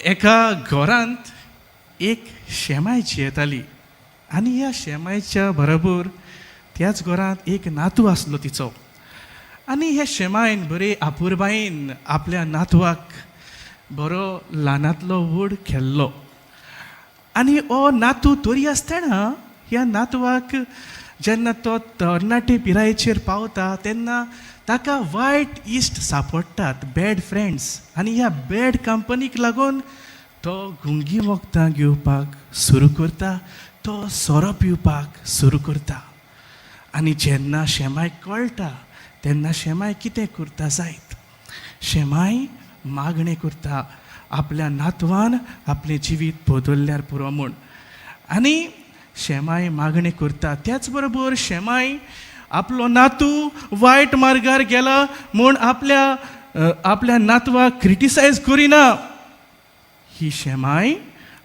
एका घरांत एक शेमाय जियेताली आनी ह्या शेमायच्या बरोबर त्याच घरांत एक नातू आसलो तिचो. आनी ह्या शेमायन बरे आपुरबायेन आपल्या नातवाक बरो ल्हानांतलो व्हड केल्लो. आनी हो नातू तरी आसतना ह्या नातवाक जेन्ना तो तरणाटे पिरायेचेर पावता तेन्ना ताका वायट इश्ट सांपडटात, बॅड फ्रेंड्स. आनी ह्या बॅड कंपनीक लागून तो गुंगी वखदां घेवपाक सुरू करता, तो सोरो पिवपाक सुरू करता. आनी जेन्ना शेमायक कळटा तेन्ना शेमाय कितें करता जायत, शेमाय मागणें करता आपल्या नातवान आपलें जिवीत बदलल्यार पुरो म्हूण. आनी शेमाय मागणें करता, त्याच बरोबर शेमाय आपलो नातू वायट मार्गार गेला म्हूण आपल्या नातवाक क्रिटिसायज करिना. ही शेमाय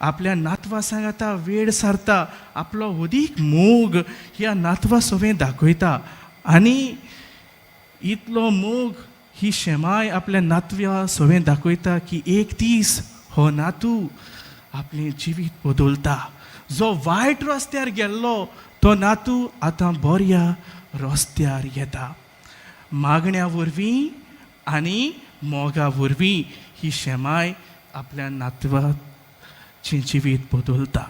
आपल्या नातवा सांगाता वेळ सारता, आपलो अदीक मोग ह्या नातवा सवें दाखयता. आनी इतलो मोग ही शेमाय आपल्या नातव्या सवें दाखयता की एक दीस हो नातू आपलें जिवीत बदलता. जो वायट रस्त्यार गेल्लो तो नातू आतां बऱ्या रस्त्यार येता. मागण्या वरवीं आनी मोगा वरवीं ही शेमाय आपल्या नातवाचें जिवीत बदलता.